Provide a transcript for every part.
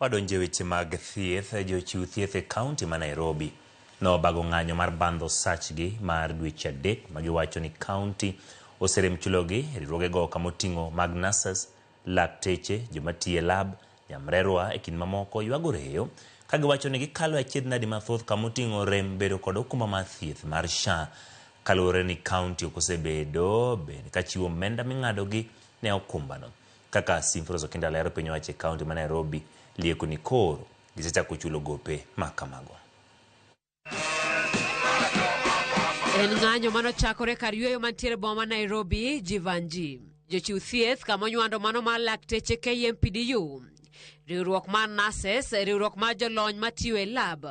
Wadonjo e weche mag thieth. Jochiw thieth e kaunti ma Nairobi nobago ng'anyo mar bandho osachgi mar dweche adek ma giwacho ni kaunti oserem chulogi. Riwruogego kama oting'o mag nurses, lakteche, joma tiyo e lab, nyamrerwa e kind mamoko ywago reyo ka giwacho ni gikalo e achiedh nadi mathoth kama oting'o rem bedo kod okumba mar thieth mar SHA kaluwore ni kaunti ok osebedo bende kachiwo omenda ming'adogi ne okumbano. Kaka Simfros Okinda lero, piny owacho e kaunti ma Nairobi lieko ni koro gisechako chulo gope ma kamago. En ng'anyo manochakore kar yueyo mantiere boma ma Nairobi, Jivanji. Jochiw thieth kama onywando mano mar lakteche KMPDU, riwruok mar nurses, riwruok mar jolony matiyo e lab,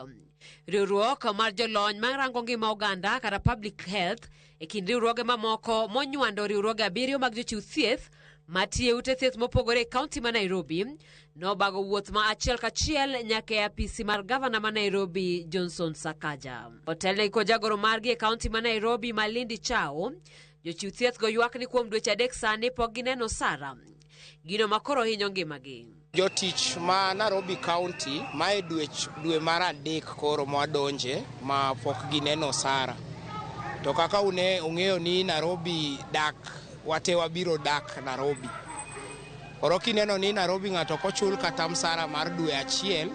riwruok mar jolony marango ngima oganda kata public health e kind riwruoge mamoko monywando riwruoge abiriyo mag jochiw thieth matiyo e ute thieth mopogore e kaunti ma Nairobi nobago wuoth ma achiel kachiel nyaka e apisi mar gavana ma Nairobi Johnson Sakaja. Otelnegi kod jagoro margi e kaunti ma Nairobi Malindi Chao, jochiw thieth go ywak ni kuom dweche adek sani pok gineno osara, gino ma koro hinyo ngimagi. Jotich ma Nairobi County mae dwech dwe mar adek koro mwadonje ma pok gineno osara. To kaka une ung'eyo ni Nairobi dak wate wabiro dak Nairobi. Koro kineno ni Nairobi ng'ato ok ochul kata msara mar dwe achiel,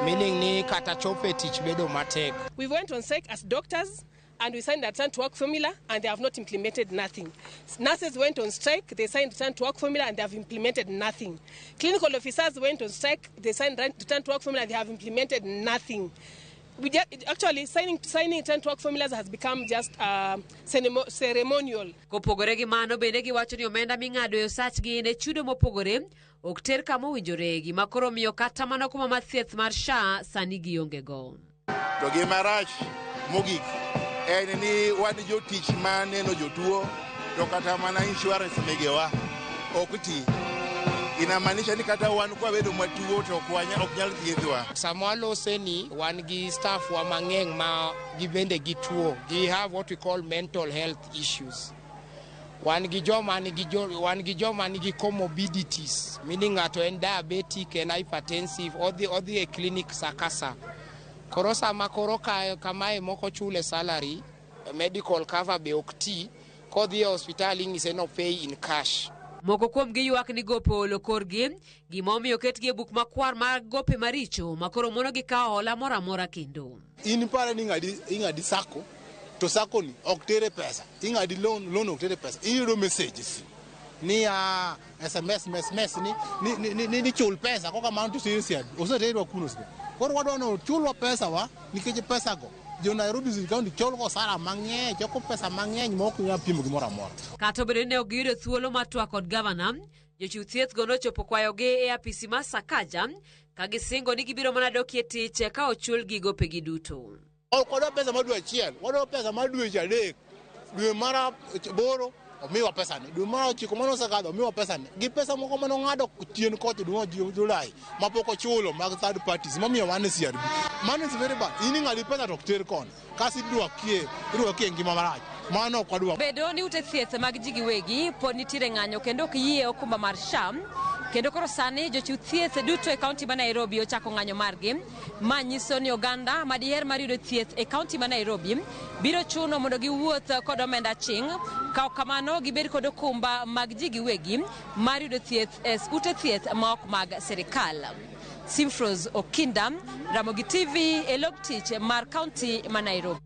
meaning ni kata chopo e tich bedo matek. We went on strike as doctors and we signed a return to work formula and they have not implemented nothing. Nurses went on strike, they signed return to work formula and they have implemented nothing. Clinical officers went on strike, they signed return to work formula and they have implemented nothing. We actually signing return to work formulas has become just ceremonial. Kopogore gi mano bende giwacho ni omenda ming'ado e osachgi ne chudo mopogore ok ter kama owinjore, gima koro miyo kata mana okumba mar thieth mar SHA sani gionge go. To gima rach mogik en ni wan jotich ma neno jotuo to kata mana insurance megewa ok ti. Inamaanisha ni kata wan kwabedo matuo to ok nyal thiedhwa. Sama walose ni wan gi staff wa mang'eny ma gibende gituo, gi have what we call mental health issues. Wan gi joma nigi jo, wan gi joma nigi comorbidities, meaning ng'ato en diabetic, en hypertensive, odhi e clinic sa ka sa. Koro sama koro ka kamae moko chule salary, medical cover be ok ti, kodhi e hospital inyise no pay in cash. Moko kuom gi ywak ni gope olo korgi, gima omiyo oketgi e buk makwar mar gope maricho ma koro mono gi kawo hola moro amora kendo. In pare ni ing'adi sako, to sako ni ok tere pesa. Ing'adi loan, loan ok tere pesa. Iyudo messages ni a SMS, SMS ni chul pesa koka mano to serious. Oseterwa kuno sika. Koro wadwa ni ochulwa pesa wa nikech pesa go jo Nairobi City County cholo osara mang'eny, choko pesa mang'eny ma ok nyal pimo gimoro amora. Kata obedo ni ne ok giyudo thuolo mar twak kod gavana, jochiw thieth go nochopo kwayogi e apisi mar Sakaja ka gisingo ni gibiro mana dokie tich ka ochulgi gopegi duto. Ok wadwa pesa mar dwe achiel, wadwa pesa mar dweche adek. Dwe mar aboro omiwa pesa ni, dwe mar ochiko mane osekadho omiwa pesa ni, gi pesa moko mane ong'ado chien kocha dwe mar Julai mapok ochulo mag third parties momiyo wan e CRB. Mano is very bad. In ing'adi pesa to ok ter koni. Kasi irwakie ngima marach. Mano ok wadwa. Bedo ni ute thieth mag ji giwegi pod nitiere ng'anyo kendo ok yie okumba mar SHA, kendo koro sani jochiw thieth duto e kaunti ma Nairobi ochako ng'anyo margi. Ma nyiso ni oganda ma diher mar yudo thieth e kaunti ma Nairobi biro chuno mondo giwuoth kod omenda aching', ka ok kamano gibed kod okumba mag ji giwegi mar yudo thieth e ute thieth ma ok mag sirikal. Simfros Okinda, Ramogi TV e log tich mar kaunti ma Nairobi.